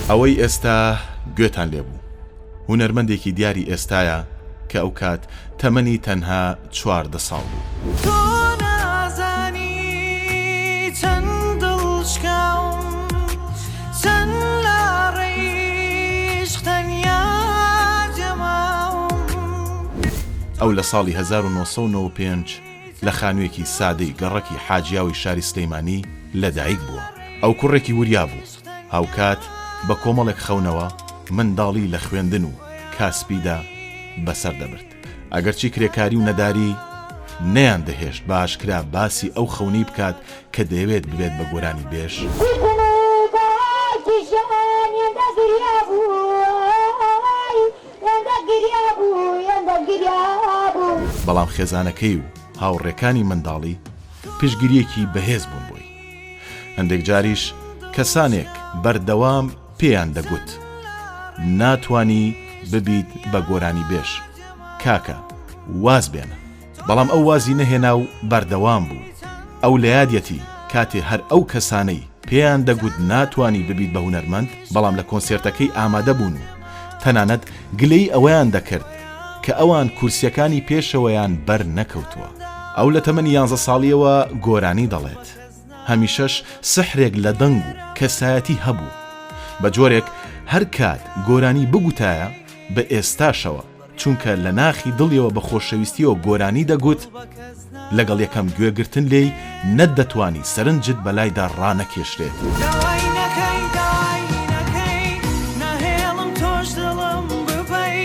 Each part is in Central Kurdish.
ئەوەی ئێستا گوێتان لێ بوو هونەرمەندێکی دیاری ئێستایە کە ئەوکات تەمەنی تەنها 14 ساڵ بوو. تۆ نازانی چەند دڵ شکاوم چەند لاڕێی عیشق تەنیا جێماوم. ئەو لە ساڵی 1995 لە خانوویەکی سادەی گەڕەکی حاجیاوی شاری سلیمانی لەدایک بووە. ئەو کوڕێکی وریا بوو، هاوکات بە کۆمەڵێک خەونەوە منداڵی لە خوێندن و کاسپیدا بەسەر دەبرد. ئەگەرچی کرێکاری و نەداری نەیاندەهێشت بە ئاشکرا باسی ئەو خەونەی بکات کە دەیەوێت ببێت بە گۆرانیبێژ، بەڵام خێزانەکەی و هاوڕێکانی منداڵی پشتگیرییەکی بەهێز بوون بۆی. هەندێک جاریش کەسانێک بەردەوام پێیان دەگوت، ناتوانی ببیت بە گۆرانیبێژ، کاکە واز بێنە. بەڵام ئەو وازی نەهێنا و بەردەوام بوو. ئەو لە یادیەتی کاتێ هەر ئەو کەسانەی پێیان دەگوت ناتوانی ببیت بە هونەرمەند، بەڵام لە کۆنسێرتەکەی ئامادە بوون و تەنانەت گلەیی ئەوەیان دەکرد کە ئەوان کورسیەکانی پێشەوەیان بەر نەکەوتووە. ئەو لە تەمەنی یانزە ساڵیەوە گۆرانی دەڵێت. هەمیشەش سحرێک لە دەنگ و کەسایەتی هەبوو، بە جۆرێک هەر کات گۆرانی بگوتایە بە ئێستاشەوە، چونکە لە ناخی دڵیەوە بە خۆشەویستیەوە گۆرانی دەگوت، لەگەڵ یەکەم گوێگرتن لێی نەتدەتوانی سەرنجت بەلایدا ڕانەکێشرێت. داوای نەکەی داوای نەکەی ناهێڵم تۆش دڵم ببەی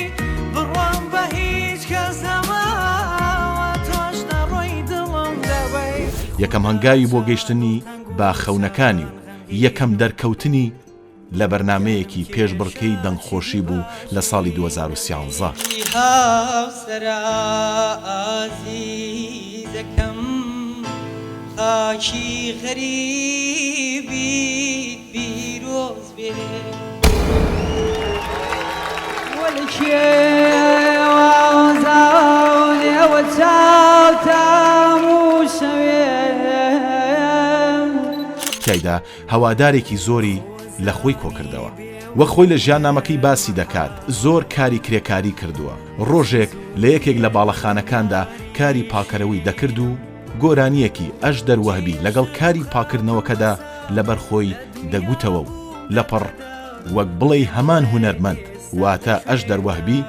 بڕوام بە هیچ کەس نەماوە تۆش نەڕۆی دڵم دەبەی. یەکەم هەنگاوی بۆ گەیشتنی بە خەونەکانی و یەکەم دەرکەوتنی لە بەرنامەیەکی پێشبڕکێی دەنگخۆشی بوو لە ساڵی 2013. هاوسەرە ئازیزەکەم خاکی غەریبیت پیرۆز بێ. وە لە کێوە زاو لێوە چاو تام و شەوێ. تیایدا هەوادارێکی زۆری لە خۆی کۆکردەوە. وەک خۆی لە ژیاننامەکەی باسی دەکات، زۆر کاری کرێکاری کردووە، ڕۆژێک لە یەکێک لە باڵەخانەکاندا کاری پاکەرەوەی دەکرد و گۆرانییەکی ئەژدەر وەهبی لەگەڵ کاری پاکردنەوەکەدا لەبەر خۆی دەگوتەوە و لەپڕ وەک بڵێی هەمان هونەرمەند واتە ئەژدەر وەهبی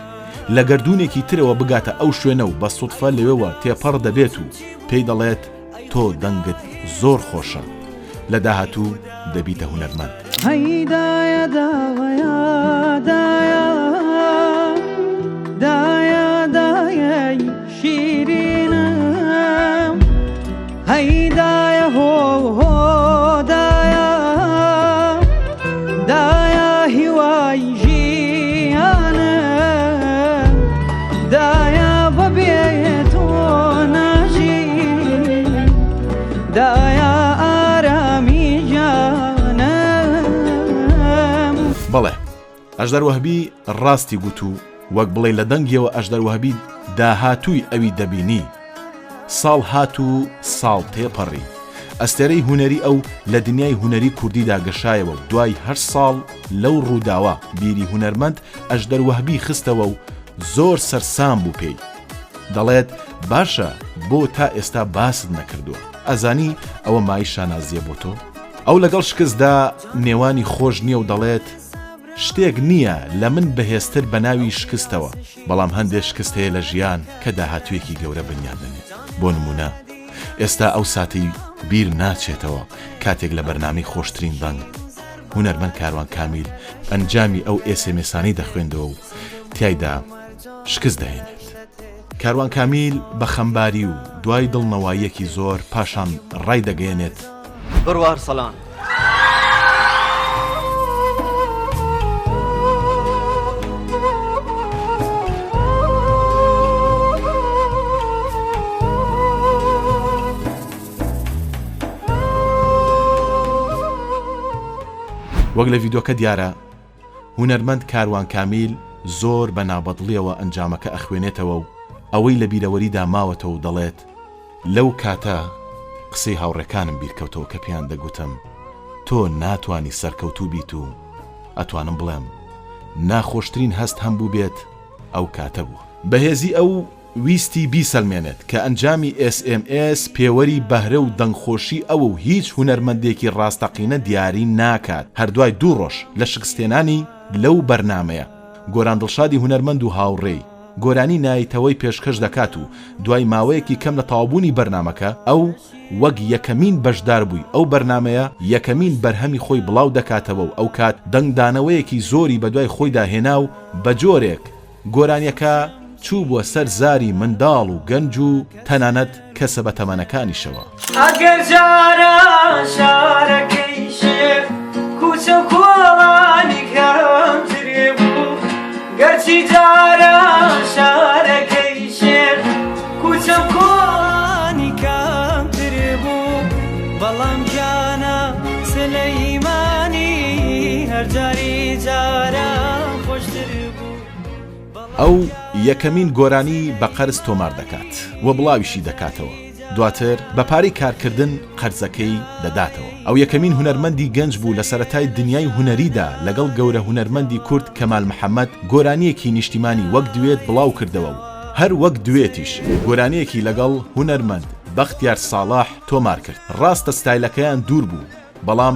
لە گەردوونێکی ترەوە بگاتە ئەو شوێنە و بە سوتفە لەوێوە تێپەڕ دەبێت و پێی دەڵێت تۆ دەنگت زۆر خۆشە لە داهاتوو دەبیتە هونەرمەند. هەی دایە داوەیە دایە دایە دایەی شیرینم هەی دایە هۆ هۆ دایە دایە هیوای ژیانم دایە بەبێ تۆ ناژیم دایە ئارامی گیانم. بەڵێ ئەژدەر وەهبی ڕاستی گوت و وەک بڵێی لە دەنگیەوە ئەژدەر وەهبی داهاتووی ئەوی دەبینی. ساڵ هات و ساڵ تێپەڕی. ئەستێرەی هونەری ئەو لە دنیای هونەری کوردیدا گەشایەوە و دوای هەشت ساڵ لەو ڕووداوە بیری هونەرمەند ئەژدەر وەهبی خستەوە و زۆر سەرسام بوو پێی. دەڵێت باشە بۆ تا ئێستا باست نەکردووە؟ ئەزانی ئەوە مایەی شانازییە بۆ تۆ؟ ئەو لەگەڵ شکستدا نێوانی خۆش نییە و دەڵێت، شتێک نییە لە من بەهێزتر بە ناوی شکستەوە، بەڵام هەندێ شکست هەیە لە ژیان کە داهاتوویەکی گەورە بنیات دەنێت، بۆ نموونە ئێستا ئەو ساتەی بیر ناچێتەوە کاتێک لە بەرنامەی خۆشترین دەنگ هونەرمەند کاروان کامیل ئەنجامی ئەو ئێس ئێم ئێسانەی دەخوێندەوە و تیایدا شکست دەهێنێت. کاروان کامیل بە خەمباری و دوای دڵنەواییەکی زۆر پاشان ڕایدەگەیەنێت، بڕوا ئەرسەلان. وەک لە ڤیدۆکە دیارە هونەرمەند کاروان کامیل زۆر بە نابەدڵیەوە ئەنجامەکە ئەخوێنێتەوە و ئەوەی لە بیرەوەریدا ماوەتەوە و دەڵێت، لەو کاتە قسەی هاوڕێکانم بیرکەوتەوە کە پێیان دەگوتم تۆ ناتوانی سەرکەوتوو بیت و. ئەتوانم بڵێم ناخۆشترین هەست هەمبووبێت ئەو کاتە بووە. بەهێزی ئەو ویستی بیسەلمێنێت کە ئەنجامی ئێس ئێم ئێس پێوەری بەهرە و دەنگخۆشی ئەوە و هیچ هونەرمەندێکی ڕاستەقینە دیاری ناکات، هەر دوای دوو ڕۆژ لە شکستهێنانی لەو بەرنامەیە، گۆران دڵشادی هونەرمەند و هاوڕێی، گۆرانی نایتەوەی پێشکەش دەکات و دوای ماوەیەکی کەم لە تەواوبوونی بەرنامەکە، ئەو وەک یەکەمین بەشداربووی ئەو بەرنامەیە یەکەمین بەرهەمی خۆی بڵاو دەکاتەوە و ئەوکات دەنگدانەوەیەکی زۆری بەدوای خۆیدا هێنا و بەجۆرێک گۆرانیەکە چووبووە سەر زاری منداڵ و گەنج و تەنانەت کەسە بەتەمەنەکانیشەوە. ئەگەر جاران شارەکەی شێخ کوچە و کۆڵانی کەمتر بوو گەرچی جاران شارەکەی شێخ کوچە و کۆڵانی کەمتر بوو بەڵام گیانە سلەیمانی هەر جاری جاران خۆشتر بوو. ئەو یەکەمین گۆرانی بە قەرز تۆمار دەکات و بڵاویشی دەکاتەوە، دواتر بە پارەی کارکردن قەرزەکەی دەداتەوە. ئەو یەکەمین هونەرمەندی گەنج بوو لە سەرەتای دنیای هونەریدا لەگەڵ گەورە هونەرمەندی کورد کەمال محەمەد گۆرانییەکی نیشتیمانی وەک دوێت بڵاو کردەوە و هەر وەک دوێتیش گۆرانییەکی لەگەڵ هونەرمەند بەختیار ساڵح تۆمار کرد. ڕاستە ستایلەکەیان دوور بوو، بەڵام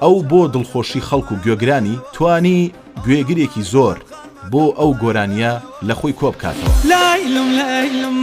ئەو بۆ دڵخۆشی خەڵک و گوێگرانی توانی گوێگرێکی زۆر بۆ ئەو گۆرانییە لە خۆی کۆبکاتەوە. لەیلم لەیلم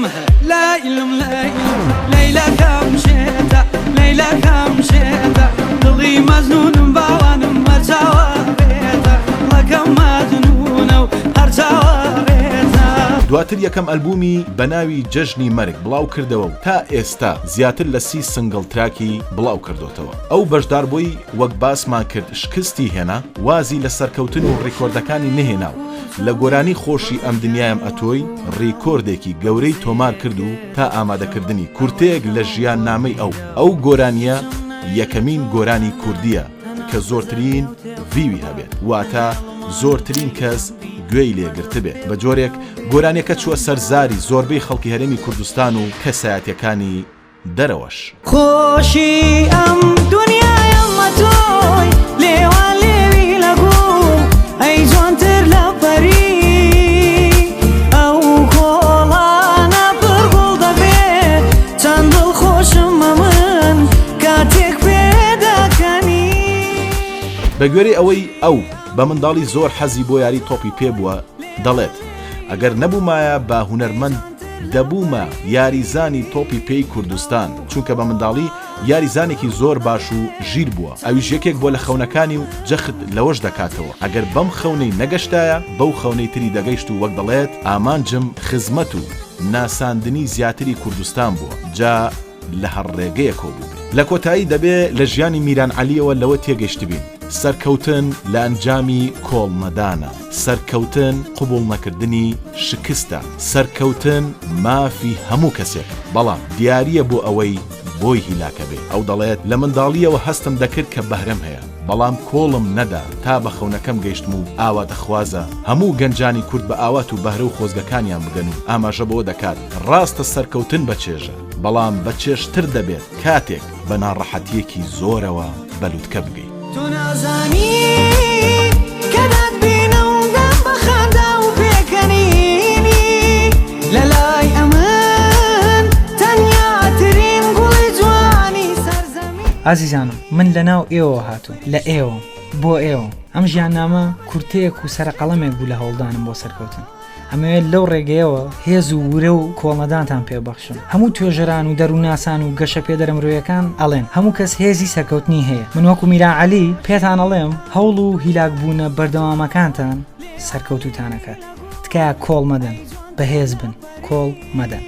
لەیلم لەیلم لەیلەکەم شێتە لەیلەکەم شێتە دڵی مەجنوونم باوانم هەر چاوەڕێتە دڵەکەم مەجنوونە و هەر چاوەڕێتە. دواتر یەکەم ئەلبوومی بە ناوی جەژنی مەرگ بڵاو کردەوە و تا ئێستا زیاتر لە 30 single track ی بڵاو کردۆتەوە. ئەو بەشداربووی وەک باسمان کرد شکستی هێنا، وازی لە سەرکەوتن و ڕیکۆردەکانی نەهێنا و لە گۆرانی خۆشی ئەم دنیایم ئەتۆی ڕیکۆردێکی گەورەی تۆمار کرد و تا ئامادەکردنی کورتەیەک لە ژیاننامەی ئەو، ئەو گۆرانییە یەکەمین گۆرانی کوردییە کە زۆرترین view ی هەبێت واتە زۆرترین کەس گوێی لێ گرتبێت بە جۆرێک گۆرانیەکە چووە سەر زاری زۆربەی خەڵکی هەرێمی کوردستان و کەسایەتیەکانی دەرەوەش. خۆشی ئەم دونیایەم ئەتۆی لێوان لێوی لە گوڵ ئەی جوانتر لە پەری ئەو کۆڵانە پڕ گوڵ دەبێ چەند دڵخۆشم ئەمن کاتێک پێدەکەنی. بە گوێرەی ئەوەی ئەو بە منداڵی زۆر حەزی بۆ یاری تۆپی پێ بووە، دەڵێت، ئەگەر نەبوومایە بە هونەرمەند دەبوومە یاریزانی تۆپی پێی کوردستان، چونکە بە منداڵی یاریزانێکی زۆر باش و ژیر بووە، ئەویش یەکێک بووە لە خەونەکانی و جەخت لەوەش دەکاتەوە، ئەگەر بەم خەونەی نەگەشتایە بەو خەونەی تری دەگەیشت و وەک دەڵێت ئامانجم خزمەت و ناساندنی زیاتری کوردستان بووە، جا لە هەر ڕێگەیەکەوە بووبێ. لە کۆتایی دەبێ لە ژیانی میران عەلیەوە لەوە تێگەیشتبین، سەرکەوتن لە ئەنجامی کۆڵنەدانە، سەرکەوتن قبوڵنەکردنی شکستە، سەرکەوتن مافی هەموو کەسێکە، بەڵام دیارییە بۆ ئەوەی بۆی هیلاکە بێ. ئەو دەڵێت، لە منداڵییەوە هەستم دەکرد کە بەهرەم هەیە، بەڵام کۆڵم نەدا تا بە خەونەکەم گەیشتم و ئاواتەخوازە هەموو گەنجانی کورد بە ئاوات و بەهرە و خۆزگەکانیان بگەن و ئاماژە بەوە دەکات، ڕاستە سەرکەوتن بەچێژە، بەڵام بەچێژتر دەبێت کاتێک بە ناڕەحەتییەکی زۆرەوە بە لوتکە بگەیت. تۆ نازانی کە دەتبینم دەم بە خەندە و پێکەنینی لەلای ئەمن تەنیاترین گوڵی جوانی سەرزەمینی. ئازیزانم من لە ناو ئێوەوە هاتووم، لە ئێوەم، بۆ ئێوەم. ئەم ژیاننامە کورتەیەک و سەرەقەڵەمێک بوو لە هەوڵدانم بۆ سەرکەوتن. ئەمەوێت لەو ڕێگەیەوە هێز و ورە و کۆڵنەدانتان پێ ببەخشم. هەموو توێژەران و دەروونناسان و گەشەپێدەرە مرۆیەکان ئەڵێن هەموو کەس هێزی سەرکەوتنی هەیە. من وەکو میران عەلی پێتان ئەڵێم هەوڵ و هیلاکبوونە بەردەوامەکانتان سەرکەوتووتان ئەکات. تکایە کۆڵ مەدەن. بەهێز بن. کۆڵ مەدەن.